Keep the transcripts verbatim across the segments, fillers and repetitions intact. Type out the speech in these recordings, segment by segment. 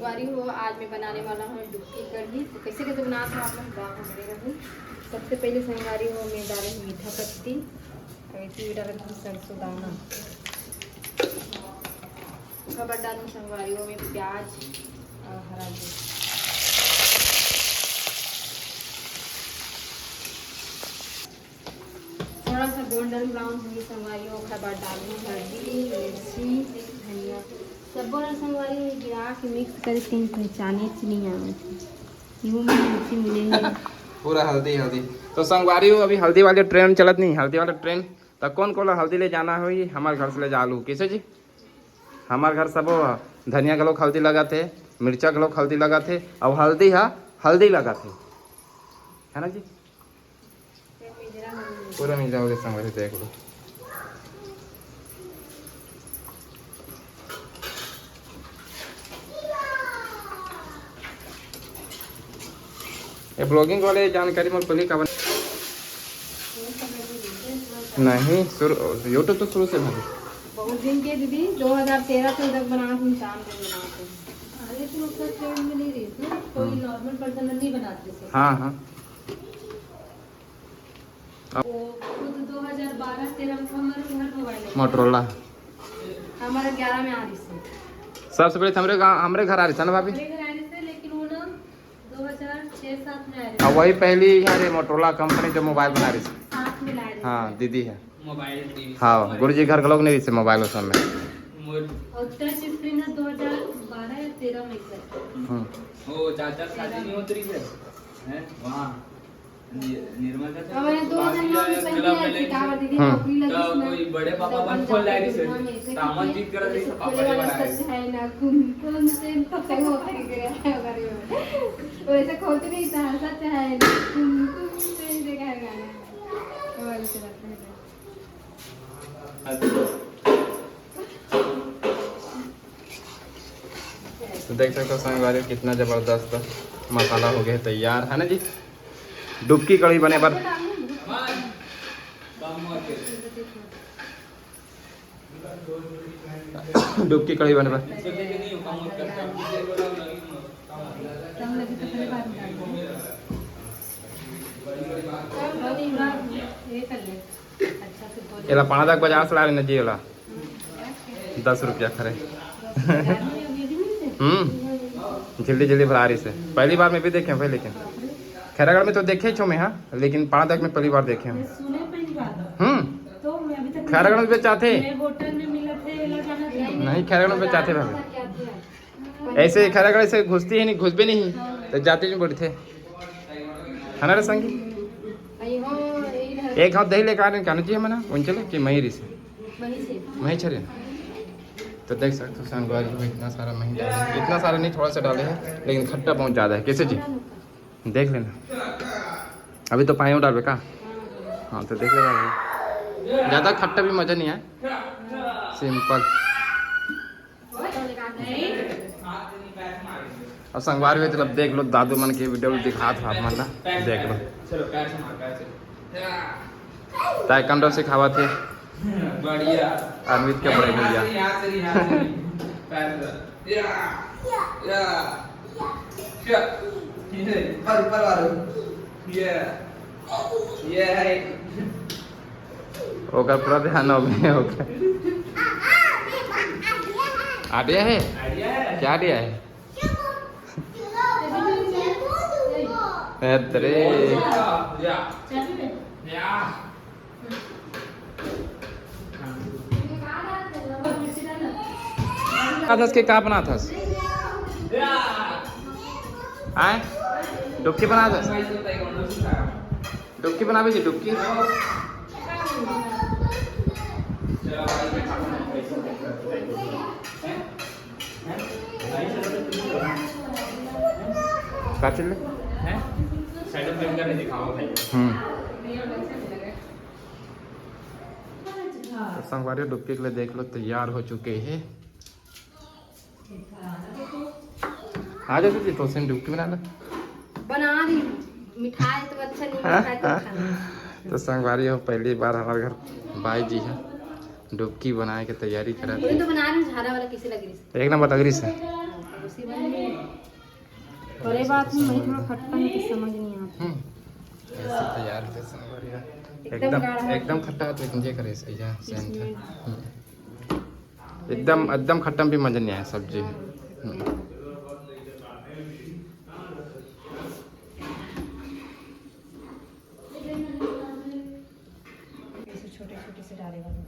संगवारी हो, आज मैं बनाने वाला हूँ डुबकी कढ़ी। तो कैसे कैसे बनात हँव आप मन ला हमरे रहू। सबसे पहले संगवारी हो, मैं डाले हँव मीठा पत्ती, और इसी में डाले हँव सरसों दाना। ओकर बाद डालहूँ संगवारी हो मैं प्याज और हरा मिर्च। थोड़ा सा golden brown होही संगवारी हो, ओकर बाद डालहूँ हल्दी, मिर्ची, धनिया। सबो ला संगवारी हो गिरा के mix करे के कहीं पहचानेच नहीं आवत हे। इहू में मिर्ची मिले हे। पूरा हल्दी, हल्दी। तो संगवारी हो, अभी हल्दी वाले trend चलत नहीं, हल्दी वाला trend। तो कौन कौन ला हल्दी ले जाना होही, हमर घर से ले जा लू। कैसे जी? हमर घर सबो ह, धनिया घलोक हल्दी लगत हे, मिर्चा घलोक हल्दी लगत हे, अउ हल्दी ह हल्दी लगत हे, है ना जी? पूरा मिल जाओगे संगवारी, देख लो। ये vlogging वाले जानकारी मोर पहले का बन-, नहीं, शुरू, YouTube तो शुरू से भाई। बहुत दिन के दीदी, दो हज़ार तेरह से जब बना हूँ, चांद दिन बना हूँ। अरे, तो उसका trend में नहीं रही थी, कोई हाँ। Normal person नहीं बनाते थे। हाँ, हाँ। वो खुद दो हज़ार बारह तेरह में हमारे घर mobile है। Motorola। हमारा ग्यारह में आ रही थी। सबसे पहले तो हमरे गाँव, हमरे घर आ रही थी ना भाभी? हमारे घर आ रही थी, लेकिन वो ना दो हज़ार छह सात में आ रही थी। अब वही पहली है रे Motorola company जो mobile बना रही थी। साथ में ला रही थी। हाँ, दीदी है। Mobile, टीवी हाँ, सब गुरुजी घर के लोग नहीं रही थी mobile उस समय। मोर- और touch screen है दो हज़ार बारह या तेरह में कर। हम्म। वो चाचा शादी नहीं होती रही है, हैं? वहाँ। नि-, निर्मल चाचा हमारे दो बाबा जन के हम पहले club में आई थी, लेके कांवर दीदी हम्म। पकड़ी लगी तो ना। कोई बड़े पापा तो बन हम फोन लाई जाते रही थे। दुनिया में ऐसे सामान करके जीत कर रही जैसे तो पापा खोले के वाला बनाए। सच है ना, कौन, कौन से पत्ते को खरीद के आया है घर में। वो ऐसे खोलते नहीं था, सच है ना, कौन, कौन से जगह है गाना। वो वाले चलाते हैं। तो देख सकते हो संगवारी, कितना जबरदस्त मसाला हो गया है तैयार, है ना जी? डुबकी कढ़ी बने बर, डुबकी कढ़ी बने बर। एला पाना तक बाजार से ला लेना जी, एला दस रुपया खरे। हम्म, झिल्ली झिल्ली भरा रही से। पहली बार मैं भी देखे हूँ भाई, लेकिन खैरागढ़ में तो देखे छो मैं, हाँ, लेकिन पाना तक में पहली बार देखे हूँ। हम्म, खैरागढ़ में बेचाथे। नहीं, खैरागढ़ में बेचाथे भाभी। ऐसे खैरागढ़ से घुसती है नहीं, घुसबे नहीं, तो जाते जो बढ़ते। है ना रे संगी? एक हाथ दही लेकर आ रहे हैं, कहना चाहिए मना, उन चले कि मही रही से। मही छरे। तो देख सकते हो संगवारी हो, इतना सारा मही डाले हैं। इतना सारा नहीं, थोड़ा सा डाले हैं, लेकिन खट्टा बहुत ज़्यादा है। कैसे जी? देख लेना। अभी तो पानी डालबे का? हाँ, तो देख लेना भाई। ज़्यादा खट्टा भी मज़ा नहीं आए। Simple। अब संगवारी हो, तो अब देख लो, दादू मन के video दिखात हँव आप मन ला, देख लो। चलो, पैर से मार, पैर से। Taekwondo सिखावत हे। बढ़िया। अनवित के बड़े भैया। यहाँ से नहीं, यहाँ से नहीं, यहाँ से नहीं। पैर से। या, या, या। ये, ऊपर, ऊपर वाला। ये, ये है। ओकर पूरा ध्यान हो गए, ओकर। आइडिया है? आइडिया है? क्या आइडिया है? अरे। या। या। का थस के का बना थस? आय? डुबकी बना थस? डुबकी बनाबे जी, डुबकी। का चल रहे? हैं? Setup करके दिखाओ भाई। हम्म। तो संगवारी, डुबकी के लिए देख लो, तैयार हो चुके हैं। आ जाओ जी, तो सेम डुबकी बना लो। बना रही हूँ। मिठाई तो अच्छा नहीं, हाँ, मिठाई तो हाँ। खाना। तो संगवारी हो, पहली बार हमारे घर बाई जी है, डुबकी बनाए के तैयारी करत ये है। तो बना रही हूँ, झारा वाला कैसे लग रही है? एक नंबर लग रही है। हाँ, तो उसी बन में अरे बात नहीं, वही थोड़ा खट्टा है तो समझ नहीं आता। हम्म। ऐसे तैयार होते संगवारी। एकदम एकदम गाढ़ा है। एकदम खट्टा होता है, लेकिन ये करे इसकी जा सेंट है। हम्म। एकदम एकदम खट्टा भी मजा नहीं आया सब्जी। हम्म। ऐसे छोटे छोटे से डाले वाला,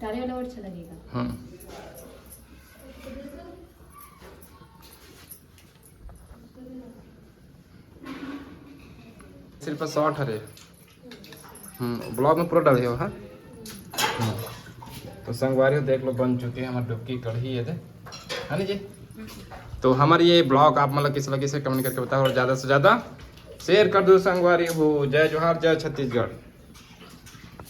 डाले वाला और अच्छा लगेगा। हम्म। सिर्फ शॉर्ट हरे। हम्म, ब्लॉग में पूरा डाले हो, हाँ। हम्म। तो संगवारी हो, देख लो, बन चुके हैं हमारे डुबकी कढ़ी, ये दे, है ना जी? तो हमारे ये ब्लॉग आप मतलब किस लगे से कमेंट करके बताओ, और ज़्यादा से ज़्यादा शेयर कर दो संगवारी हो। जय जोहार, जय छत्तीसगढ़।